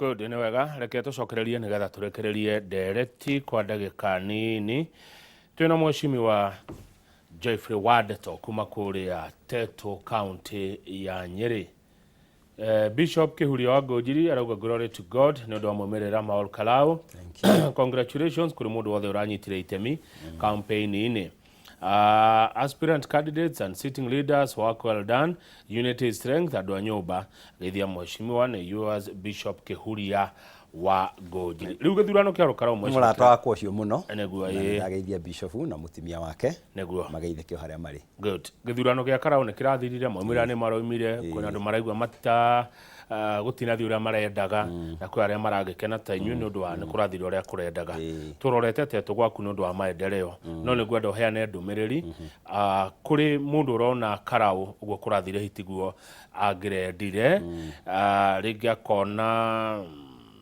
Good, nĩ wega. Reke tũcokererie nĩgetha tũrekererie ndereti kwa ndagĩka nini. Twĩna mheshimiwa Geoffrey Wandeto kuma kũrĩa Tetu, county ya Nyĩrĩ. Bishop Kihuria wa Ngũnjiri arauga glory to God nĩ ũndũ wa maumĩrĩra ma Ol Kalou. Congratulations kũrĩ mũndũ wothe ũranyitire itemi campaign-inĩ. Aspirant candidates and sitting leaders, work well done. Unity is strength. Andũ a nyũmba geithia mheshimiwa nĩ yours Bishop Kihuria wa Ngũnjiri. Rĩu gĩthurano kĩa Ol Kalou, mheshimiwa. Mũrata wakwa ũcio mũno. Nĩguo. Na nĩndageithia bishop na mũtumia wake. Mageithĩke o harĩa marĩ. Good. Gĩthurano gĩa Karau nĩ kĩrathirire, maumĩrĩra nĩ maraumire, kwĩna andũ maraigua mata gũtinathiĩ ũrĩa marendaga, na kwĩ arĩa maragĩkena ta inyuĩ nĩ ũndũ wa nĩ kũrathire ũrĩa kũrendaga. Tũrorete Tetu gwaku nĩ ũndũ wa maendeleo, no nĩ ngwenda ũheane ndũmĩrĩri kũrĩ mũndũ ũrona Karau ũguo kũrathire hitiguo angĩrendire, rĩngĩ akona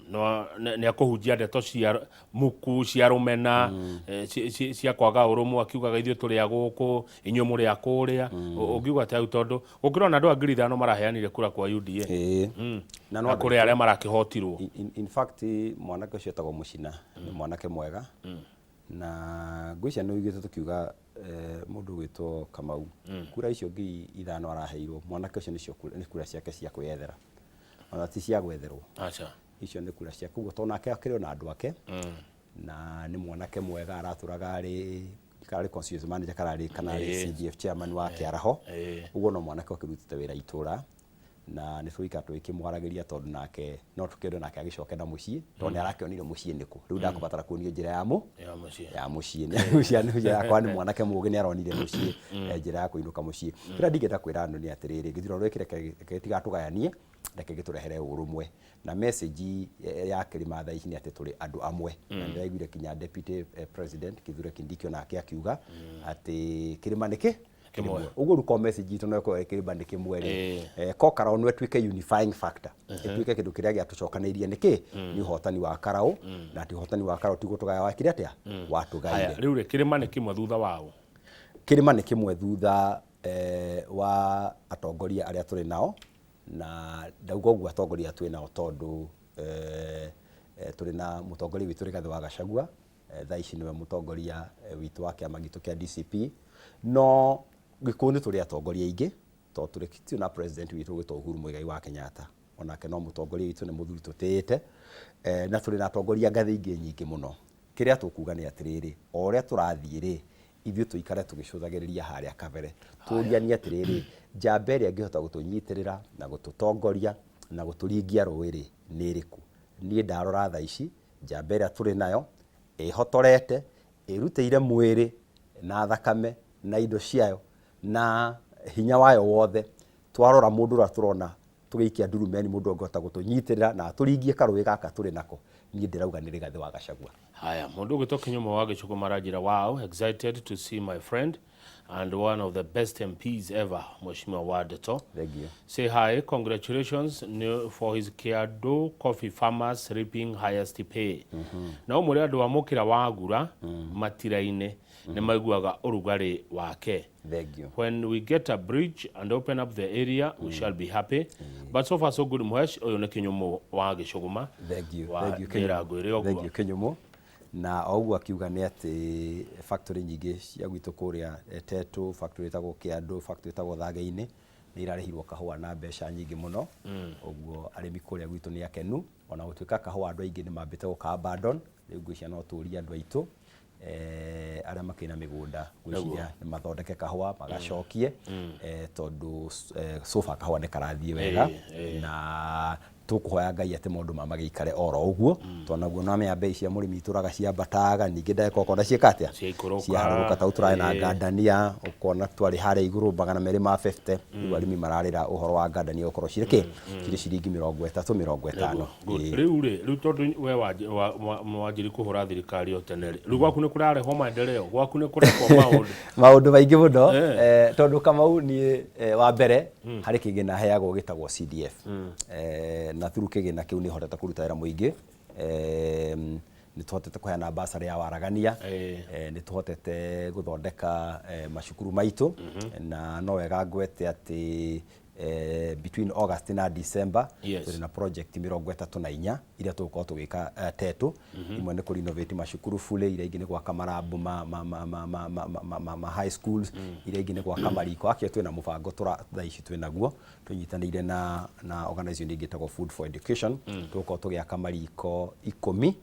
no nĩ akũhunjia ndeto cia muku cia rũmena, cia kwaga ũrũmwe, akiugaga ithuĩ tũrĩ a gũkũ, inyuĩ mũrĩ a kũrĩa. Ũngiuga atĩa hau, tondũ gũkĩrona andũ a 5,000 maraheanire kura kwa UDA? Na na no kũrĩ arĩa marakĩhotirwo. In fact, mwanake ũcio etagwo Mũcina, nĩ mwanake mwega, na ngwĩciria nĩ ũiguĩte tũkiuga mũndũ ũgwĩtwo Kamau, kura icio 5,000 araheirwo mwanake ũcio nĩcio nĩ kura ciake cia kwĩyethera, ona ti cia gwetherwo. Aca. Icio nĩ kura cia koguo, tondũ nake akĩrĩ ona andũ ake, na nĩ mwanake mwega, aratũraga arĩ karĩ constituency manager kararĩ kana arĩ CDF chairman wa Kĩaraho. Ũguo no mwanake ũkĩrutĩte wĩra itũra, na nĩ tũgũikara tũgĩkĩmwaragĩria, tondũ nake no tũkĩende nake agĩcoke na mũciĩ, tondũ nĩ arakĩonire mũciĩ nĩkũ. Rĩu ndakũbatara kuonio njĩra ya mũ ya mũciĩ. Ya mũciĩ. Nĩ yakwa nĩ mwanake mũgĩ, nĩ aronire mũciĩ, njĩra ya kũinũka mũciĩ. Kĩrĩa ndingĩenda kwĩra andũ nĩ atĩrĩrĩ, gĩthurano gĩkĩ reke gĩtigatũgayanie, reke gĩtũrehere ũrũmwe. Na message ya kĩrĩma thaa ici nĩ atĩ tũrĩ andũ amwe, na nĩndĩraiguire kinya deputy president Kithure Kindiki onake akiuga atĩ kĩrĩma nĩ kĩ kĩmwe. Ũguo rĩu ko message itũ no ĩkorwo ĩ kĩrĩma nĩ kĩmwe rĩ, ko Karau no ĩtuĩke unifying factor, ĩtuĩke kĩndũ kĩrĩa gĩatũcokanĩirie nĩkĩ nĩ ũhotani wa Karau, na atĩ ũhotani wa Karau tiguo tũgaya wakire atĩa watũgaire. Haya, rĩu rĩ, kĩrĩma nĩ kĩmwe thutha waũ? Kĩrĩma nĩ kĩmwe thutha wa atongoria arĩa tũrĩ nao, na ndauga ũguo atongoria twĩ nao tondũ tũrĩ na mũtongoria witũ Rigathĩ wa Gachagua, thaa ici nĩwe mũtongoria witũ wa kĩama gitũ kĩa DCP. No Gĩkũyũ nĩ tũrĩ atongoria aingĩ, tondũ tũrĩ still na president witũ ũgwĩtwo Uhuru Muigai wa Kenyatta, onake no mũtongoria witũ, nĩ mũthuri tũtĩĩte, na tũrĩ na atongoria ngathĩ ingĩ nyingĩ mũno. Kĩrĩa tũkuga nĩ atĩrĩrĩ, o ũrĩa tũrathiĩ rĩ, ithuĩ tũikare tũgĩcũthagĩrĩria harĩa kabere, tũrianie atĩrĩrĩ, njamba ĩrĩa ĩngĩhota gũtũnyitĩrĩra na gũtũtongoria na gũtũringia rũĩ rĩ, nĩ ĩrĩkũ? Niĩ ndarora thaa ici, njamba ĩrĩa tũrĩ nayo, ĩhotorete, ĩrutĩire mwĩrĩ na thakame na indo ciayo na hinya wayo wothe, twarora mũndũ ũrĩa tũrona tũgĩikia ndurumeni, mũndũ ũngĩhota gũtũnyitĩrĩra na atũringie karũĩ gaka tũrĩ nako, niĩ ndĩrauga nĩ Rigathĩ wa Gachagua. Haya, mũndũ ũgwĩtwo Kĩnyũmũ wa Gĩcũgũ maranjĩra, "Wow, excited to see my friend and one of the best MPs ever, Mheshimiwa Wandeto." Thank you. Say hi, congratulations for his Kiandu coffee farmers reaping highest pay. Na ũmũrĩ andũ a mũkĩra wa ngura matira-inĩ nĩ maiguaga ũrugarĩ wake. Thank you. When we get a bridge and open up the area, we shall be happy. But so far so good, Mhesh. Ũyũ nĩ Kĩnyũmũ wa Gĩcũgũma. Thank you. Wa Thank you, njĩra Kĩnyũmũ. ngwĩre ũguo. Thank you, Kĩnyũmũ. Na o ũguo akiuga nĩ atĩ factory nyingĩ cia gwitũ kũrĩa Tetu, factory ĩtagwo Kĩandũ, factory ĩtagwo Thage-inĩ, nĩ irarĩhirwo kahũa na mbeca nyingĩ mũno. Ũguo arĩmi kũrĩa gwitũ nĩ akenu, ona gũtuĩka kahũa andũ aingĩ nĩ mambĩte gũka abandon. Rĩu ngwĩciria no tũrie andũ aitũ arĩa makĩrĩ na mĩgũnda, ngwĩciria nĩ mathondeke kahũa magacokie, tondũ so far kahũa nĩ karathiĩ wega, na tũkũhoya Ngai atĩ maũndũ ma magĩikare oro ũguo, tondũ naguo no mbei cia mũrĩmi itũraga ciambataga, ningĩ ndagĩka ũkona ciĩka atĩa, Ciaikũrũka. Ciaharũrũka. Tau tũrarĩ na ngandania, ũkona twarĩ harĩa igũrũ 250, rĩu arĩmi mararĩra ũhoro wa ngandania gũkorwo cirĩ kĩ cirĩ ciringi 30, 50. Good. Ĩĩ. Rĩu rĩ, rĩu tondũ we wanjiri kũhũra thirikari o tene rĩ, rĩu gwaku nĩ kũrarehwo maendeleo, gwaku nĩ kũrekwo maũndũ? Maũndũ maingĩ mũno, tondũ Kamau niĩ wa mbere harĩ kĩgĩna heagwo gĩtagwo CDF, na through kĩgĩna kĩu nĩ hotete kũruta wĩra mũingĩ. Nĩ tũhotete kũheana bursary ya waragania, nĩ tũhotete gũthondeka macukuru maitũ, na no wega ngwete atĩ Between August na December tũrĩ na project 34 iria tũgũkorwo tũgĩka Tetu. Imwe nĩ kũ renovate macukuru fully, iria ingĩ nĩ gwaka marambu ma high schools, iria ingĩ nĩ gwaka mariko. Actually twĩna mũbango tũra thaa ici twĩnaguo tũnyitanĩire na organization ĩngĩ ĩtagwo Food for Education. Tũgũkorwo tũgĩaka mariko 10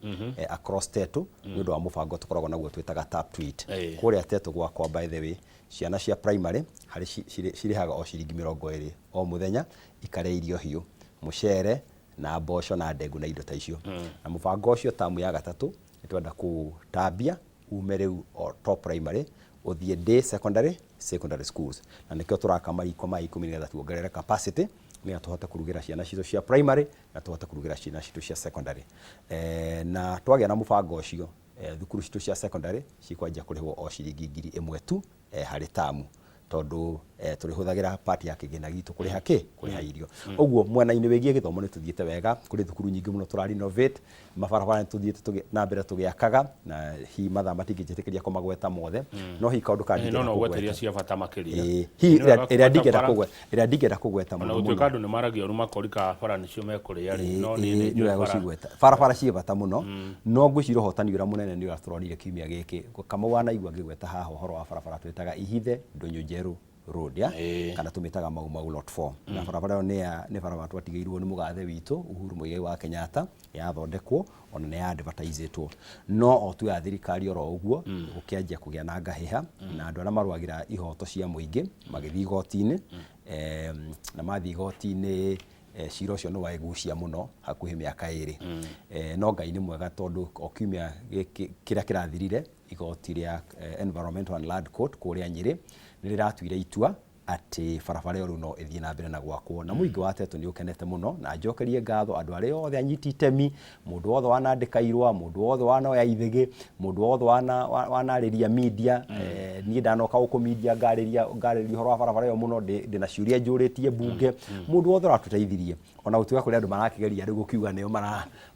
across Tetu nĩ ũndũ wa mũbango tũkoragwo naguo twĩtaga Tap to Eat. Kũrĩa Tetu gwakwa, by the way, ciana cia primary harĩ cirĩhaga o ciringi 20 o mũthenya, ikarĩa irio hiũ, mũcere na mboco na ndengũ na indo ta icio. Na mũbango ũcio tamu ya gatatũ nĩ twenda kũũtambia ume rĩu o top primary ũthiĩ day secondary schools, na nĩkĩo tũraka mariko maya 10 nĩgetha tuongerere capacity, nĩgetha tũhote kũrugĩra ciana citũ cia primary na tũhote kũrugĩra ciana citũ cia secondary. Na twagĩa na mũbango ũcio, thukuru citũ cia secondary cikwanjia kũrĩhwo o ciringi 1000 tu harĩ tamu, tondũ tũrĩhũthagĩra part ya kĩgĩna gitũ kũrĩha kĩ kũrĩha irio. Ũguo mwena-inĩ wĩgiĩ gĩthomo nĩ tũthiĩte wega, kũrĩ thukuru nyingĩ mũno tũra renovate, mabarabara nĩ tũthiĩte na mbere tũgĩakaga, na hihi mathaa matingĩnjĩtĩkĩria kũmagweta mothe, no hihi kaũndũ karĩa No ndingĩenda no ũgwete iria kũgweta cia bata makĩria. Ĩĩ, hihi Nĩ wega ĩrĩa kũgweta ndingĩenda bara. kũgweta, ĩrĩa ndingĩenda kũgweta Ona mũno gũtuĩka mũno. Andũ nĩ maragia ũru makori kana bara nĩcio mekũrĩa rĩ, no niĩ nĩ Nĩ njũĩ wega bara. gũcigweta. Barabara ciĩ bata mũno, no ngwĩciria ũhotani ũrĩa mũnene nĩ ũrĩa tũronire kiumia gĩkĩ. Kamau wanaigua ngĩgweta haha ũhoro wa barabara twĩtaga Ihithe Ndũnyũ Njerũ Road ya kana tũmĩtaga Mau Mau Lot 4, na barabara ĩyo nĩ barabara twatigĩirwo nĩ mũgathe witũ Uhuru Muigai wa Kenyatta. Yathondekwo ona nĩ ya advertisetwo, no o tu ya thirikari oro ũguo gũkĩanjia kũgĩa na ngahĩha, na andũ arĩa marũagĩra ihoto cia mũingĩ magĩthiĩ igoti-inĩ, na mathiĩ igoti-inĩ, cira ũcio nĩ waigucia mũno hakuhĩ mĩaka 2. No Ngai nĩ mwega, tondũ o kiumia gĩkĩ kĩrĩa kĩrathirire, igoti rĩa Environmental and Land Court kũrĩa Nyĩrĩ nĩ rĩratuire itua atĩ barabara ĩyo rĩu no ĩthiĩ na mbere na gwakwo, na mũingĩ wa Tetu nĩ ũkenete mũno. Na njokerie ngatho andũ arĩa othe anyiti itemi, mũndũ wothe wanandĩka irũa, mũndũ wothe wanoya ithĩgĩ, mũndũ wothe wanarĩria media. Niĩ ndanoka gũkũ media ngarĩria ũhoro wa barabara ĩyo mũno, ndĩna ciũria njũrĩtie mbunge, mũndũ wothe ũratũteithirie, ona gũtuĩka kũrĩ andũ marakĩgeria rĩu gũkiuga nĩo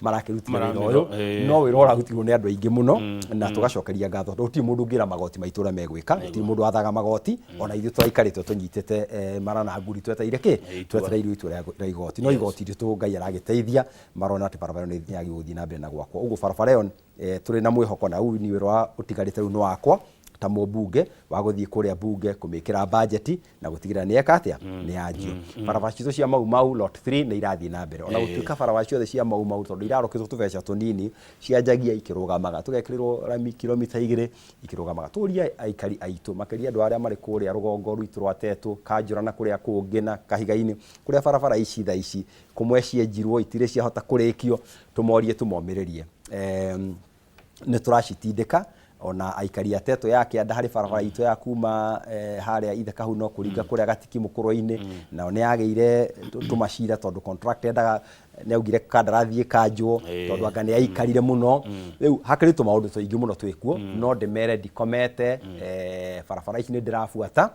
marakĩrutire wĩra ũyũ, no wĩra ũrarutirwo nĩ andũ aingĩ mũno, na tũgacokeria ngatho, tondũ gũtirĩ mũndũ ũngĩra magoti maitũ ũrĩa megwĩka, gũtirĩ mũndũ wathaga magoti. Ona ithuĩ tũraikarĩte tũnyitĩte mara na nguri twetereire kĩ? Itua. Twetereire itua rĩa igoti, no igoti ritũ Ngai aragĩteithia, marona atĩ barabara ĩyo nĩ yagĩrĩirwo gũthiĩ na mbere na gwakwo. Ũguo barabara ĩyo tũrĩ na mwĩhoko, na rĩu ni wĩra wa ũtigarĩte rĩu nĩ wakwa ta mũmbunge wa gũthiĩ kũrĩa mbunge kũmĩkĩra bajeti na gũtigĩrĩra nĩ eka atĩa, nĩ yanjio. Barabara citũ cia Mau Mau Lot 3 nĩ irathiĩ na mbere, ona gũtuĩka barabara ciothe cia Mau Mau, tondũ irarũkĩtwo tũbeca tũnini, cianjagia ikĩrũgamaga, tũgekĩrĩrwo rami kilomita 2 ikĩrũgamaga. Tũrie aikari aitũ, makĩria andũ arĩa marĩ kũrĩa rũgongo rwitũ rwa Tetu, Kanjũra na kũrĩa kũngĩ na Kahiga-inĩ, kũrĩa barabara ici thaa ici kũmwe cienjirwo itirĩ ciahota kũrĩkio, tũmorie tũmomĩrĩrie, nĩ tũracitindĩka. Ona aikari a Tetu ya kĩanda, harĩ barabara itũ ya kuma harĩa Ithekahu no kũringa kũrĩa Gatiki mũkũrwe-inĩ, nao nĩ yagĩire tũmacira, tondũ contractor endaga, nĩ augire kandarathi ĩkanjwo tondũ anga nĩ aikarire mũno. Rĩu hakĩrĩ tũmaũndũ tũingĩ mũno twĩkuo, no ndĩmere ndikomete, barabara ici nĩ ndĩrabuata,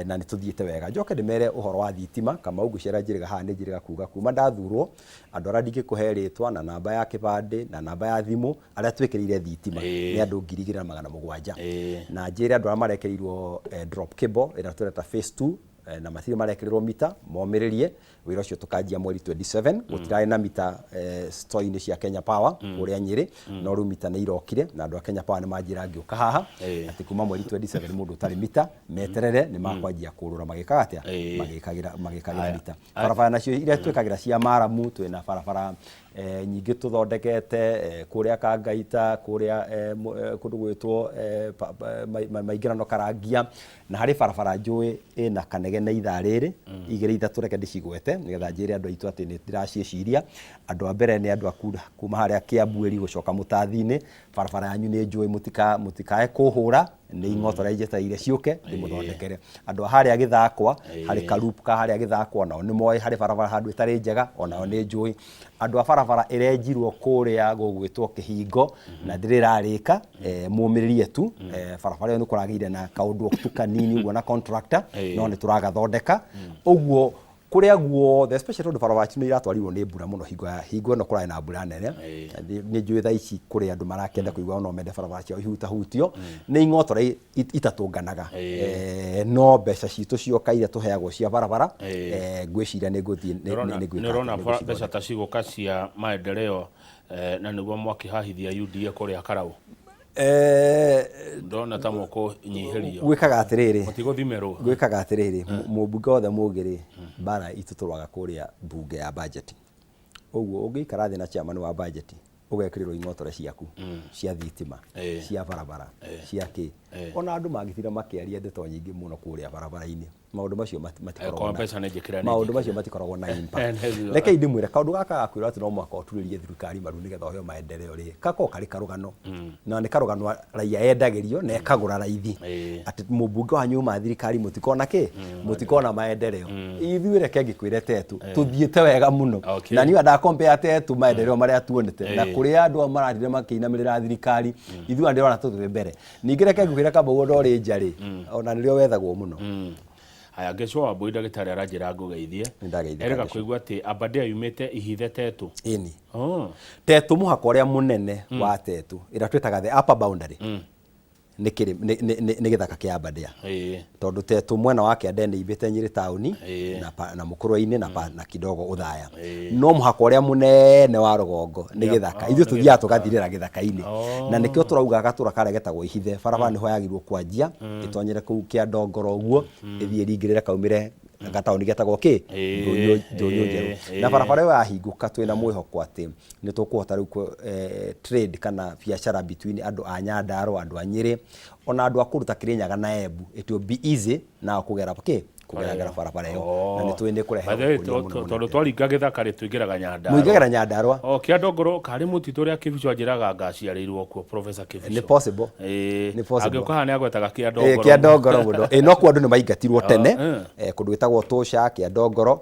na nĩ tũthiĩte wega. Njoke ndĩmere ũhoro wa thitima. Kamau, ngũcera njĩrĩga haha nĩ njĩrĩga kuga kuma ndathurwo, andũ arĩa ndingĩkũhe rĩtwa na namba ya kĩbandĩ na namba ya thimũ arĩa twĩkĩrĩire thitima nĩ andũ 2700. Na njĩre andũ arĩa marekĩrĩirwo drop cable ĩrĩa tũreta phase 2 na matirĩ marekĩrĩrwo mita, momĩrĩrie, wĩra ũcio tũkanjia mweri 27. Gũtirarĩ na mita store-inĩ cia Kenya Power kũrĩa Nyĩrĩ, no rĩu mita nĩ irokire, na andũ a Kenya Power nĩ manjĩra ngĩũka haha atĩ kuma mweri 27 mũndũ ũtarĩ mita meterere, nĩ makwanjia kũrũra magĩkaga atĩa, magĩkagĩra mita. Barabara nacio iria twĩkagĩra cia maramu, twĩna barabara nyingĩ tũthondekete kũrĩa Kangaita, kũrĩa kũndũ gwĩtwo Maingĩrano Karangia, na harĩ barabara njũĩ ĩna kanegene ithaa rĩrĩ, igĩrĩ ithatũ, reke ndĩcigwete nĩgetha njĩre andũ aitũ atĩ nĩ ndĩraciĩciria. Andũ a mbere nĩ andũ a kuma harĩa Kĩambuĩri gũcoka Mũtathi-inĩ, barabara yanyu nĩ njũĩ, mũtikae kũhũra nĩ ing'otore, njetereire ciũke ndĩmũthondekere. Andũ a harĩa Gĩthakwa, harĩ karup ka harĩa Gĩthakwa, nao nĩ moĩ harĩ barabara handũ ĩtarĩ njega, onao nĩ njũĩ. Andũ a barabara ĩrenjirwo kũrĩa gũgwĩtwo Kĩhingo na ndĩrĩ ĩrarĩka, mũmĩrĩrie tu, barabara ĩyo nĩ kũragĩire na kaũndũ tu kanini ũguo na contractor, no nĩ tũragathondeka ũguo. Kũrĩa guothe, especially tondũ barabara citũ nĩ iratwarirwo nĩ mbura mũno hingo ya hingo ĩno kũrarĩ na mbura nene. Nĩ njũĩ thaa ici kũrĩ andũ marakĩenda kũigua no mende barabara ciao ihutahutio nĩ ing'otore itatũnganaga. No mbeca citũ cioka iria tũheagwo cia barabara, ngwĩciria nĩ ngũthiĩ nĩ ngwĩka nĩ ũrona mbeca ta cigũka cia maendeleo, na nĩguo mwakĩhahithia UDA kũrĩa Karau? Ndona ta mũkũnyihĩrio. Gwĩkaga atĩrĩrĩ, mũtigũthimĩrwo. Gwĩkaga atĩrĩrĩ, mũmbunge wothe mũgĩ rĩ, mbara itũ tũrũaga kũrĩa mbunge ya budget. Ũguo ũngĩikara thĩ na chairman wa budget, ũgekĩrĩrwo ing'otore ciaku cia thitima, cia barabara, cia kĩ. Ona andũ mangĩtinda makĩaria ndeto nyingĩ mũno kũrĩa barabara-inĩ, maũndũ macio matikoragwo Angĩkorwo mbeca nĩ njĩkĩre, nĩ maũndũ njĩkĩre. Macio matikoragwo na impact. Nĩguo. Rekei ndĩmwĩre kaũndũ gaka ga kwĩrwo atĩ no mũhaka ũturĩrie thirikari maru nĩgetha ũheo maendeleo rĩ, gakoragwo karĩ karũgano, na nĩ karũgano raia endagĩrio na ĩkagũra raithi, atĩ mũmbunge wanyu uma thirikari mũtikona kĩ, mũtikona maendeleo. Ithuĩ reke ngĩkwĩre, Tetu tũthiĩte wega mũno. Na niĩ ndakompea Tetu maendeleo marĩa tuonete na kũrĩa andũ maratire makĩinamĩrĩra thirikari, ithuĩ ndĩrona tũthiĩ mbere. Ningĩ reke ngwĩre, Kamau, ona ũrĩ nja rĩ, ona nĩrĩo wethagwo mũno. Haya, Ngecwo wa Mbui, ndagĩtarĩ aranjĩra ngũgeithie. Nĩndageithĩka, Erĩga Ngecwo. kũigua atĩ Aberdare yumĩte Ihithe Tetu. Ĩni. Tetu, mũhaka ũrĩa mũnene wa Tetu ĩrĩa twĩtaga the upper boundary nĩ nĩ gĩthaka kĩa Aberdare, tondũ Tetu mwena wa kĩanda nĩ imbĩte Nyĩrĩ taũni na Mũkũrwe-inĩ na kidogo Ũthaya, no mũhaka ũrĩa mũnene wa rũgongo nĩ gĩthaka. Ithuĩ nĩ tũthiaga gĩthaka. Tũgathirĩra gĩthaka-inĩ, na nĩkĩo tũrauga gatũra karĩa getagwo Ihithe, barabara nĩho yagĩrĩirwo kwanjia, ĩtonyere kũu Kĩandongoro ũguo, ĩthiĩ ĩringĩrĩre kaumĩre gataũni getagwo kĩ, Ndũnyũ Njerũ. Na barabara ĩyo yahingũka, twĩna mwĩhoko atĩ nĩ tũkũhota rĩu trade kana biacara between andũ a Nyandarũa, andũ a Nyĩrĩ, ona andũ a kũndũ ta Kĩrĩnyaga na Embu. It will be easy nao kũgera kĩ, kũgeragera barabara ĩyo, na nĩ tũĩ nĩ kũrehe By the way, ũkũria mũno tondũ mũno. Twaringa gĩthaka rĩ, tũingĩraga Nyandarũa. Mũingagĩra Nyandarũa. O Kĩandongoro karĩ mũtitũ ũrĩa Kĩbico anjĩraga ngaciarĩirwo kuo, Professor Kĩbico. Nĩ possible. Nĩ possible. Angĩũka haha nĩ agwetaga Kĩandongoro. Kĩandongoro mũno. No kuo andũ nĩ maingatirwo tene, kũndũ gwĩtagwo Tũca, Kĩandongoro,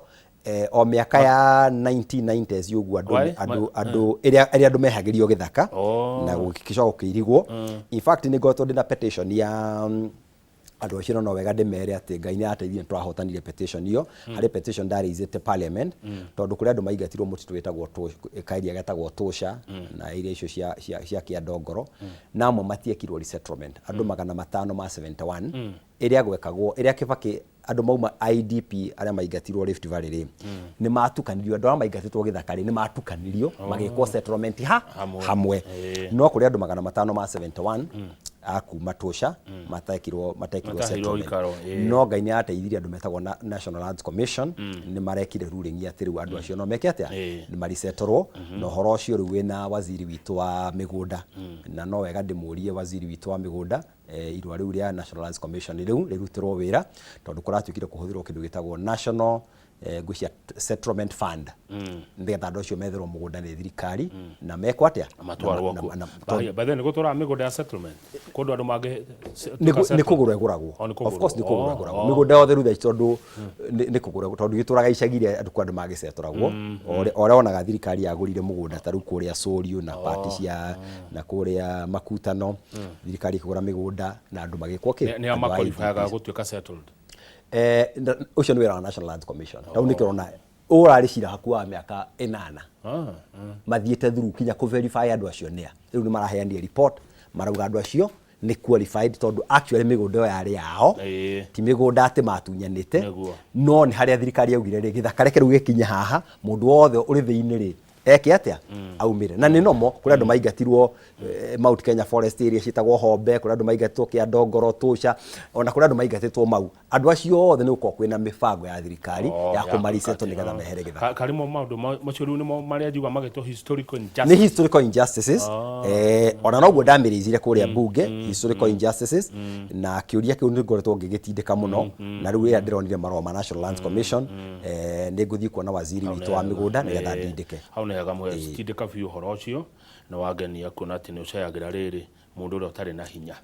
o mĩaka ya 1990s ũguo andũ Why? andũ andũ ĩrĩa ĩrĩa andũ mehagĩrio gĩthaka na gũgĩcoka gũkĩirigwo. In fact, nĩ ngoretwo ndĩna petition ya andũ acio, no wega ndĩmere atĩ Ngai nĩ ateithire, nĩ tũrahotanire petition ĩyo. Harĩ petition ndarĩizĩte parliament, tondũ kũrĩ andũ maingatirwo mũtitũ wĩtagwo kaeria getagwo Tũca na area icio cia Kĩandongoro, na amwe matiekirwo resettlement, andũ 571. Ĩrĩa gwekagwo, ĩrĩa Kĩbakĩ andũ mauma IDP arĩa maingatirwo Rift Valley rĩ, nĩ matukanirio. Andũ arĩa maingatĩtwo gĩthaka rĩ, nĩ matukanirio magĩkwo settlement ha Hamwe. Hamwe. No kũrĩ andũ 571 a kuma Tũca matekirwo Mataheirwo settlement. ũikaro, ĩĩ. No Ngai nĩ ateithirie, andũ metagwo National Lands Commission nĩ marekire ruling atĩ rĩu andũ acio no meke atĩa, nĩ marisetũrwo. Na ũhoro ũcio rĩu wĩna waziri witũ wa mĩgũnda, na no wega ndĩmũrie waziri witũ wa mĩgũnda, irũa rĩu rĩa National Lands Commission rĩu rĩrutĩrwo wĩra, tondũ kũratuĩkire kũhũthĩrwo kĩndũ gĩtagwo National, ngwĩciria Settlement Fund, nĩgetha andũ acio metherwo mũgũnda nĩ thirikari na mekwo atĩa. Matwarwo kuo. By the way, nĩ gũtwaraga mĩgũnda ya settlement kũndũ andũ mangĩ Nĩ kũgũrwo ĩgũragwo. Oh, nĩ Of course nĩ kũgũrwo. kũgũrwo Oh, ĩgũragwo. Mĩgũnda yothe rĩu thaa ici, tondũ nĩ kũgũrwo, tondũ gĩtũraga icagi iria andũ kwa andũ magĩcetoragwo. O ũrĩa wonaga thirikari yagũrire mũgũnda ta rĩu kũrĩa Sũriũ na pati cia na kũrĩa Makutano, thirikari ĩkĩgũra mĩgũnda na andũ magĩkwo kĩ. Nĩ a Andũ a maqualifyaga IDPs. gũtuĩka settled? Ũcio nĩ wĩra wa National Lands Commission. Rĩu nĩkĩo ũrona ũrarĩ cira hakuhĩ wa mĩaka 8 mathiĩte through kinya kũ verify andũ acio nĩa. Rĩu nĩ maraheanire report, marauga andũ acio nĩ qualified, tondũ actually mĩgũnda ĩyo yarĩ yao, ti mĩgũnda atĩ matunyanĩte. No nĩ harĩa thirikari yaugire rĩ, gĩthaka reke rĩu gĩkinye haha, mũndũ wothe ũrĩ thĩinĩ rĩ, eke atĩa, aumĩre. Na nĩ nomo kũrĩ andũ maingatirwo, Mount Kenya Forest area ciĩtagwo Hombe, kũrĩ andũ maingatĩtwo Kĩandongoro, Tũca, ona kũrĩ andũ maingatĩtwo Mau. Andũ acio othe nĩ gũkorwo kwĩna mĩbango ya thirikari ya kũmarisettle nĩgetha mehere gĩthaka. Karimo maũndũ macio rĩu nĩmo marĩa njiuga magĩtwo historical Nĩ injustice. Historical injustices. Ona noguo ndamĩrĩizire kũrĩa bunge, historical injustices, na kĩũria kĩu nĩ ngoretwo ngĩgĩtindĩka mũno. Na rĩu rĩrĩa ndĩronire marũa ma National Lands Commission, nĩ ngũthiĩ kuona waziri witũ wa mĩgũnda nĩgetha ndindĩke. Hau nĩ hega mũhe tindĩka biũ ũhoro ũcio. Nĩ wangenia kuona atĩ nĩ ũcayagĩra rĩrĩ mũndũ ũrĩa ũtarĩ na hinya.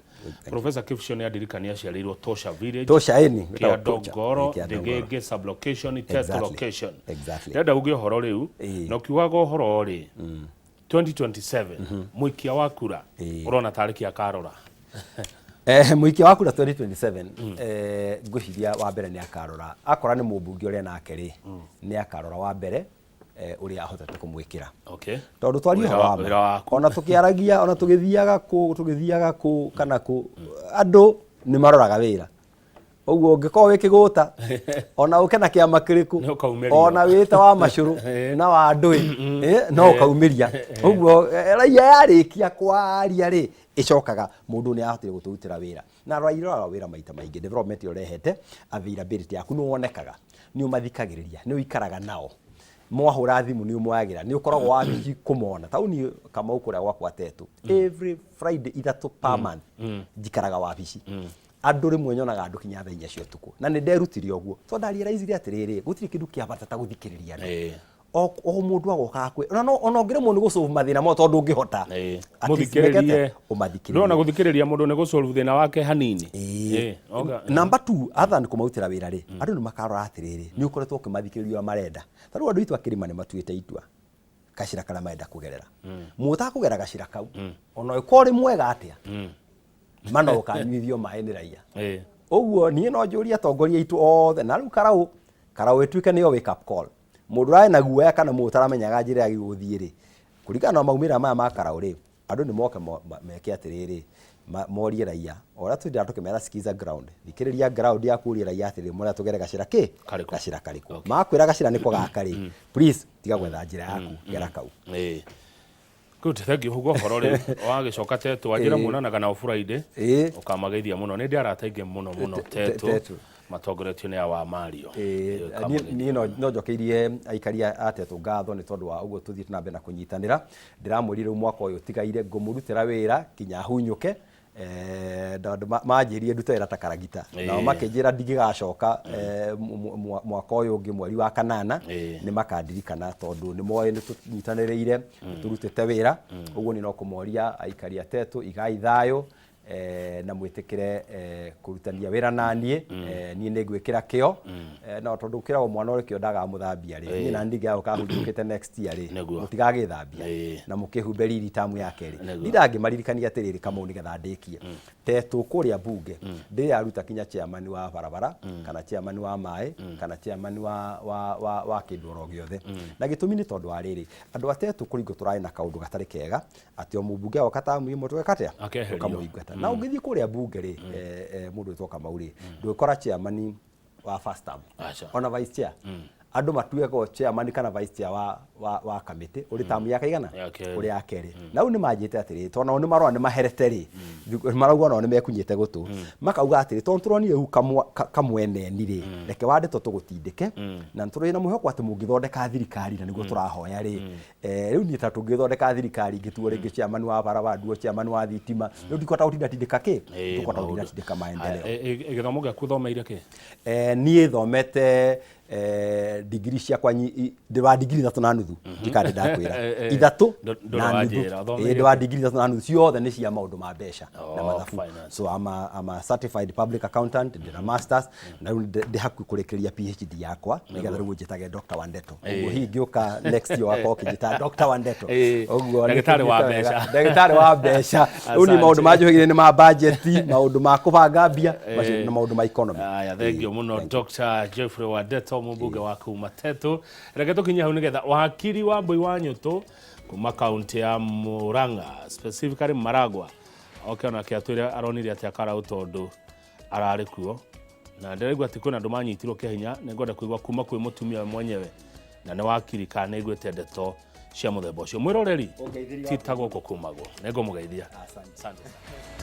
Professor Kipsho nĩ andirikania aciarĩirwo Tosha Village, Tosha, ĩni. Wĩtagwo Tosha. Kĩandongoro, Ĩ, Kĩandongoro. Thĩgĩngĩ sublocation, Tetu location. Ndĩrenda uge ũhoro rĩu, na ũkiugaga ũhoro rĩ, 2027 mũikia wa kura ũrona tarĩ kĩ akarora? Mũikia wa kura 2027, ngwĩciria wa mbere nĩ akarora, akora nĩ mũmbunge ũrĩa nake rĩ, nĩ akarora wa mbere ũrĩa ahotete kũmwĩkĩra. Tondũ twarie Wĩra ũhoro wa ma, wĩra waku. Ona tũkĩaragia, ona tũgĩthiaga kũ, tũgĩthiaga kũ kana kũ, andũ nĩ maroraga wĩra. Ũguo ũngĩkorwo wĩ kĩgũta, ona ũke na kĩama kĩrĩkũ, Nĩ ũkaumĩrio. Ona wĩte wa macũrũ na wa ndũĩ, no ũkaumĩria. Ũguo raia yarĩkia kwaria rĩ, ĩcokaga mũndũ nĩ ahotire gũtũrutĩra wĩra. Na raia iroraga wĩra maita maingĩ, development ĩrĩa ũrehete, availability yaku nĩ wonekaga, nĩ ũmathikagĩrĩria, nĩ ũikaraga nao. Mwahũra thimũ nĩ ũmoyagĩra, nĩ ũkoragwo wabici kũmona. Ta rĩu niĩ Kamau kũrĩa gwakwa Tetu, every Friday ithatũ per month njikaraga wabici. Andũ rĩmwe nyonaga andũ kinya thaa 4 cia ũtukũ, na nĩ nderutire ũguo tondũ ndarealizire atĩrĩrĩ, gũtirĩ kĩndũ kĩa bata ta gũthikĩrĩria andũ. O mũndũ agoka akwĩ ona no ona ũngĩremwo nĩ gũsolve mathĩna mao tondũ ndũngĩhota. At least Mũthikĩrĩrie. mekete, ũmathikĩrĩrie. Ndũrona gũthikĩrĩria mũndũ nĩ gũsolve thĩna wake hanini. Oga. Number two, other than kũmarutĩra wĩra rĩ, andũ nĩ makarora atĩrĩrĩ, nĩ ũkoretwo ũkĩmathikĩrĩria ũrĩa marenda. Ta rĩu andũ aitũ a kĩrĩma nĩ matuĩte itua gacĩra karĩa marenda kũgerera. Mũtakũgera gacĩra kau, ona ũngĩkorwo ũrĩ mwega atĩa, mana ũkanyuithio maĩ nĩ raia. Ũguo niĩ no njũrie atongoria aitũ othe, na rĩu Karau, Karau ĩtuĩke nĩyo wake up call. Mũndũ ũrarĩ na guoya kana mũndũ ũtaramenyaga njĩra ĩrĩa gũthiĩ rĩ, kũringana na maumĩrĩra maya ma Karau rĩ, andũ nĩ moke meke atĩrĩrĩ, morie raia, o ũrĩa tũtindaga tũkĩmera sikiza ground, thikĩrĩria ground yaku ũrie raia atĩrĩrĩ, mũrenda tũgere gacĩra kĩ? Karĩkũ? Gacĩra karĩkũ? Makwĩra gacĩra nĩko gaka rĩ, please tiga gwetha njĩra yaku, gera kau. Good, thank you. Ũguo ũhoro rĩu wagĩcoka Tetu, wanjĩra muonanaga nao Friday, ũkamageithia mũno. Nĩ ndĩ arata aingĩ mũno mũno Tetu, Tetu. Matongoretio nĩ awa Mario. Niĩ niĩ no njokeirie aikari a Tetu ngatho nĩ tondũ wa ũguo tũthiĩte na mbere na kũnyitanĩra. Ndĩramwĩrire rĩu mwaka ũyũ ũtigaire ngũmũrutĩra wĩra kinya hunyũke. Na andũ manjĩrire ndute wĩra ta karagita, nao makĩnjĩra ndingĩgacoka mwaka ũyũ ũngĩ mweri wa kanana. Nĩ makandirikana tondũ nĩ moĩ nĩ tũnyitanĩrĩire, nĩ tũrutĩte wĩra. Ũguo niĩ no kũmoria aikari a Tetu, igai thayũ na mwĩtĩkĩre kũrutania wĩra naniĩ. Niĩ nĩ ngwĩkĩra kĩo, no tondũ kĩragwo mwana ũrĩ kĩo ndagaga mũthambia rĩ, niĩ nani ndingĩaga hurũkĩte next year rĩ, mũtigagĩthambia na mũkĩhumbe riri tamu ya kerĩ. Ndingĩmaririkania atĩrĩrĩ, Kamau, nĩgetha ndĩkie, Tetũ kũrĩa mbunge ndĩyaruta kinya chairman wa barabara kana chairman wa maĩ kana chairman wa kĩndũ oro gĩothe, na gĩtũmi nĩ tondũ wa rĩrĩ, andũ a Tetũ kũringwo tũrarĩ na kaũndũ gatarĩ kega atĩ o mũmbunge agoka tamu ĩmwe tũgeka atĩa? Akeherio. Tũkamũingata. Na ũngĩthiĩ kũrĩa mbunge rĩ, mũndũ wĩtwo Kamau rĩ, ndũgĩkora chairman wa first term Aca. ona vice chair. Andũ matuagwo chairman kana vice chair wa kamĩtĩ ũrĩ tamu ya kaigana? Ya kerĩ. Ũrĩ ya kerĩ. Na rĩu nĩ manjĩte atĩrĩrĩ, tondũ nao nĩ marona nĩ maherete rĩ, marauga onao nĩ mekunyĩte gũtũ, makauga atĩrĩ, tondũ tũronire rĩu kamweneni rĩ, reke wandĩtwo tũgũtindĩke, na tũrĩ na mwĩhoko atĩ mũngĩthondeka thirikari, na nĩguo tũrahoya rĩ, rĩu niĩ ta tũngĩthondeka thirikari ngĩtuo rĩngĩ chairman wa barabara, nduo chairman wa thitima, rĩu ndikũhota gũtinda tindĩka kĩ, ndikũhota gũtinda maũndũ. Tindĩka maendeleo. Gĩthomo gĩaku ũthomeire kĩ? Niĩ thomete digiri ciakwa, ndĩ wa digiri 3.5, ndikandĩ ndakwĩra. 3 Ndũrĩ na nuthu. wanjĩra, ũthomeire Ndĩ wa digiri 3.5, ciothe nĩ cia maũndũ ma mbeca na Oh, mathabu. finance. So I'm a certified public accountant, ndĩ na masters, na rĩu ndĩ hakuhĩ kũrĩkĩrĩria PhD yakwa nĩgetha rĩu ũnjĩtage Dr. Wandeto. Ũguo hihi ngĩũka next year wakorwo ũkĩnjĩta Dr. Wandeto. Ũguo nĩ Ndagĩtarĩ wa tũthiĩte wega. mbeca. Ndagĩtarĩ wa mbeca. Rĩu ni maũndũ Asante. manjũhĩgire nĩ ma budget, maũndũ ma kũbanga mbia macio, na maũndũ ma economy. Aya, thengio mũno Dr. Jeffrey Wandeto, mũmbunge wa kuma Tetu. Reke tũkinye hau nĩgetha wakiri wa Mbui wa Nyũtũ kuma kaunti ya Murang'a, specifically Maragwa, oke onake atwĩre aronire atĩa Karau tondũ ararĩ kuo, na ndĩraigua atĩ kwĩna andũ manyitirwo kĩa hinya. Nĩ ngwenda kũigua kuma kwĩ mũtumia we mwenyewe, na nĩ wakiri, kana nĩ aiguĩte ndeto cia mũthemba ũcio. Mwĩroreri, ti ta gũkũ kumagwo, nĩ ngũmũgeithia. Asante. Asante sana.